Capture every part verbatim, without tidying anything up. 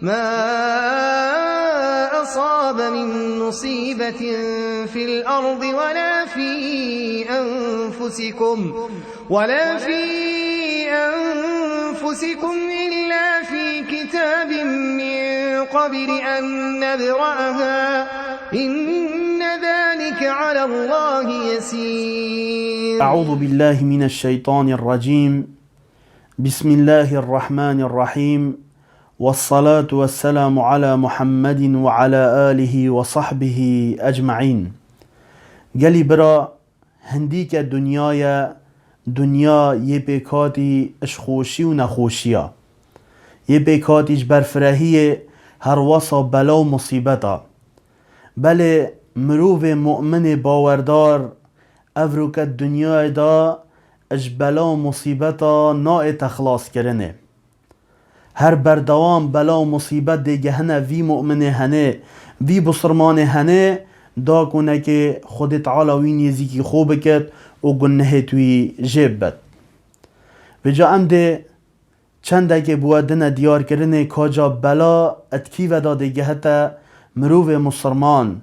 ما أصاب من مصيبة في الأرض ولا في أنفسكم، ولا في أنفسكم إلا في كتاب من قبل أن نبرأها، إن ذلك على الله يسير. أعوذ بالله من الشيطان الرجيم. بسم الله الرحمن الرحيم. والصلاة والسلام على محمد وعلى آله وصحبه أجمعين. Gelî bira, hindîke dinya ye, dinya yê pêkhatî ji xweşî û nexweşiya. Yê pêkhatî ji ber firehiyê, herwesa bela û musîbeta. Belê mirovê mu'minê bawerdar, evroke dinyayê de ji bela û musîbeta naête xilaskirinê. Her berdewam bela û musîbet dêgehine vî mu'minê henê, vî busirmanê henê, da ku nekê Xwedê Teala wî nêzîkî xwe bikit û gunehêt wî jê bibet. Vêca em dê çendekê bi we dine diyarkirinê ka ca bela et kî ve da dêgehite mirovê musirman.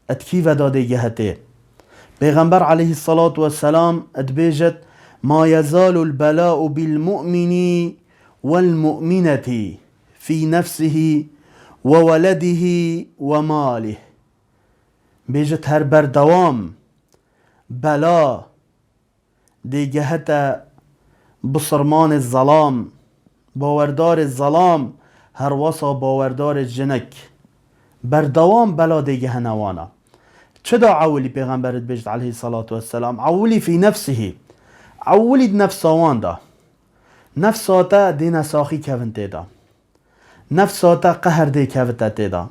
Et kî ve da dêgehitê. Pêxember aleyhissalatu vesselam dibêjit, "Ma yezalul bela'u bil mu'mini vel mu'mineti fi nefsihi ve veledihi ve malih." Bêjit her berdewam bela dêgehete bisirmanê zelam, bawerdarê zelam, herwesa bawerdarê jinik. Berdewam bela dêgehene wana. Çi da ewilî Pêxember dibêjit aleyhissalatu vesselam? Ewilî fî nefsihî. Ewilî di nefsa wan da. Nefsa te dê nesaxî kevin tê da. Nefsa te qeher dê kevite tê da.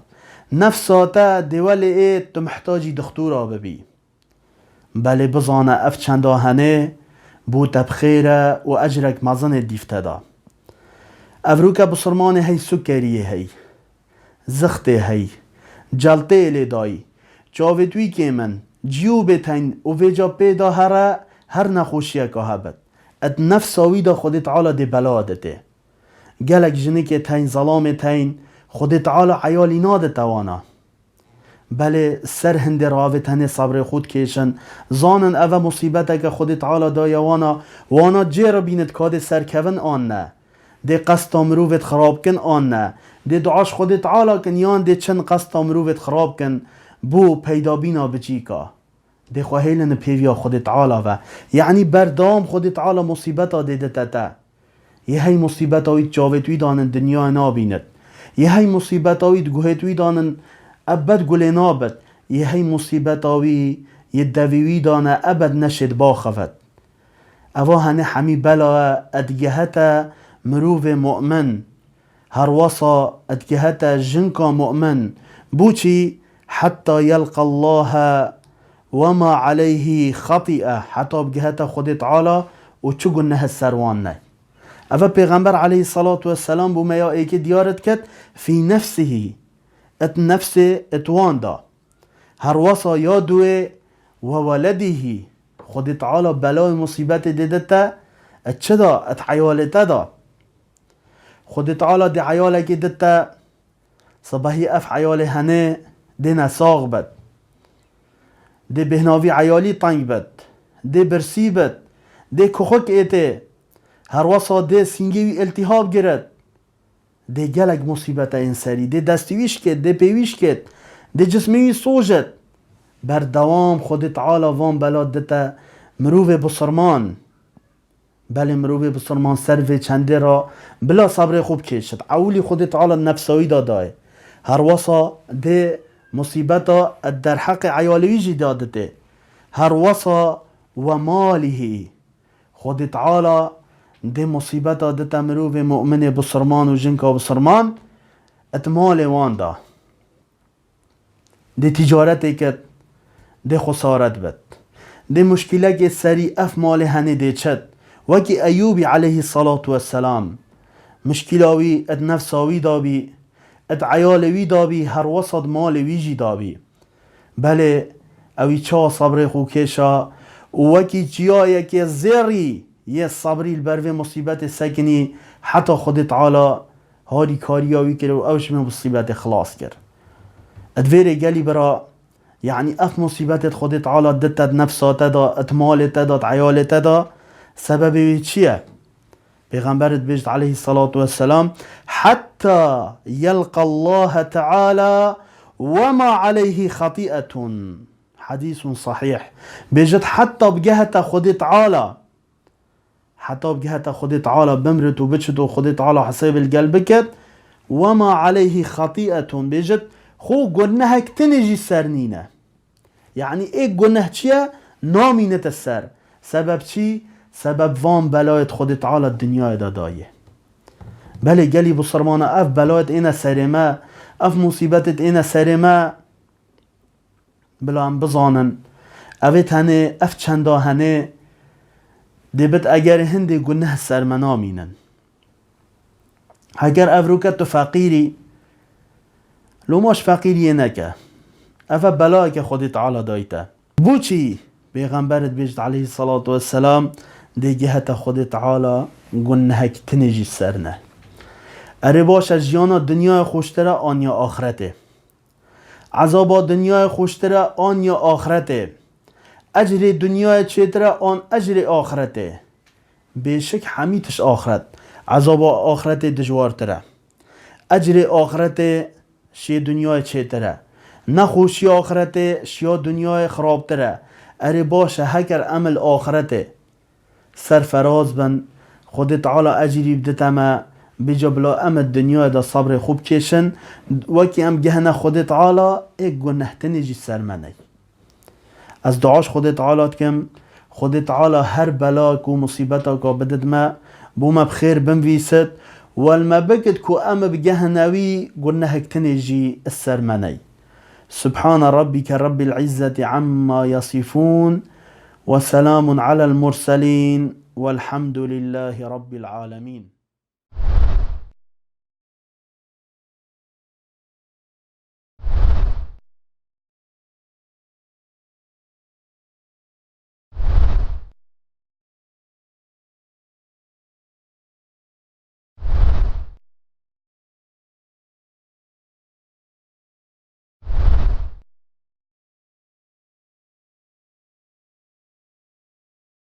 Nefsa te dê welê ê tu mihtacî dixtura bibî. Belê bizane ev çenda henê bo te bi xêr e û ecrek mezin ê dîv te da. Evroke bisirmanê hey sukeriyê hey, zixtê hey, celteyê lê dayî, çavê wî kêm in, ciyû bê teyn û vêca pê da here her nexweşiyeka hebit. Et nefsa wî da Xwedê Teala dê bela ditê. Gelek jinikê teyn, zelamê teyn, Xwedê Teala eyalî nadite wana. Belê ser hindê ravê tenê sebrê xwe dikêşin. Zanin eve musîbeteke Xwedê Teala daye wana. Wana cê re bînit ka dê serkevin an ne. Dê qesta mirovê xirab kin an ne. Dê dua ji Xwedê Teala kin yan dê çin qesta mirovê xirab kin. Bo peydabîna biçîka. Dê xwe hêlin pêviya Xwedê Teala ve. Yanî berdewam Xwedê Teala musîbeta dê dite te. Yê hey musîbeta wî çavêt wî danin dinyayê nabînit. Yê hey musîbeta wî di guhêt wî danin ebed gulê nabit. Yê hey musîbeta wî yê devî wî dane ebed neşêt baxevet. Eva hene hemî bela e, edgehete mirovê mu'min. Herwesa edgehete jinka mu'min. Boçî? Hetta yelqallaha ve ma aleyhi xati'e. Heta bigehete Xwedê Teala û çi guneh ser wan ne. Eve Pêxember aleyhissalatu vesselam bo me ya êkê diyar dikit, fî nefsihî, et nefsê et wan da. Herwesa ya duê ve weledihî, Xwedê Teala belayê musîbetê dê dite, et çi da, et eyalê te da. Xwedê Teala dê eyalekê dite, sibehî ev eyalê henê dê nesax bit. Dê bêhnavî eyalî teng bit. Dê birsî bit. Dê kuxik êtê. Herwesa dê sîngê wî îltîhab girit. Dê gelek musîbete yên serî. Dê destê wî şikêt, dê pê wî şikêt. Dê cismê wî sojit. Berdewam Xwedê Teala van bela dite mirovê bisirman. Belê mirovê bisirman ser vê çendê re bila sebrê xwe bikêşit. Ewilî Xwedê Teala nefsa wî da dayê. Herwesa dê musîbeta derheqê eyalê wî jî da ditê. Herwesa ve malihî. Xwedê Teala dê musîbeta dite mirovê mu'minê bisirman û jinka bisirman, et malê wan da. Dê tîcaretê kit, dê xwesaret bit. Dê muşkîlekê serî ev malê henê dê çet. Wekî Eyûbî aleyhissalatu vesselam. Muşkîla wî et nefsa wî dabî, et eyalê wî dabî, herwesa di malê wî jî dabî. Belê, ewî çawa sebrê xwe kêşa û wekî çiyayekê zêrî yê sebrî li ber vê musîbetê sekinî heta Xwedê Teala Harîkariya wî kir û ew ji min musîbetê xilas kir. Di vê rê gelî bira, yanî ev musîbetê Xwedê Teala dite di nefsa te de, di malê te de, di eyalê te de, sebebê wî çi ye? Pêxember dibêjit aleyhissalatu vesselam, "Hatta yelqa Allahe Teala ve ma aleyhi xatî'etun." Hadîsun sahîh. Bêjit, heta bigehete Xwedê Teala. Heta bigehete Xwedê Teala bimrit û biçit û Xwedê Teala hesabê li gel bikit. "Ve ma aleyhi xatî'etun." Bêjit, xwe gunehek tinê jî ser nîne. Yanî ê guneh çi ye? Namînite ser. Sebeb çi? Sebeb van belayê Xwedê Teala dinyayê de daye. Belê gelî bisilmana ev belayê êne serê me, ev musîbetê êne serê me. Bila em bizanin, evê tenê, ev çenda henê, dê bit eger hindê guneh ser me namînin. Heger evroke tu feqîrî, loma ji feqîriyê neke. Ev e belayeke Xwedê Teala dayî te. Bo çi? Pêxember dibêjit aleyhissalatu vesselam, dê gehete Xwedê Teala gunehek tinê jî ser ne. Erê baş e, jiyana dinyayê xweştir e an ya axretê? Ezaba dinyayê xweştir e an ya axretê? Ecrê dinyayê çêtir e an ecrê axretê? Bêşik hemî tişt axiret. Ezaba axretê dijwartir e. Ecrê axretê şiyê dinyayê çêtir e. Nexweşiya axretê şiya dinyayê xirabtir e. Erê baş e, heger em li axretê serferaz bin, Xwedê Teala ecrî bidite me, bêca bila em di dinyayê de sebrê xwe bikêşin, wekî em gehine Xwedê Teala, ê guneh tinê jî ser me ney. Ez dua ji Xwedê Teala dikim, Xwedê Teala her belak û musîbetaka bidit me, bo me bi xêr binvîsit, wel me bikit ku em bigehine wî, gunehek tinê jî ser me ney. Subhane Rabbike Rabbil İzzeti amma yasifun ve selamun alel murselin velhamdülillahi Rabbil alemin.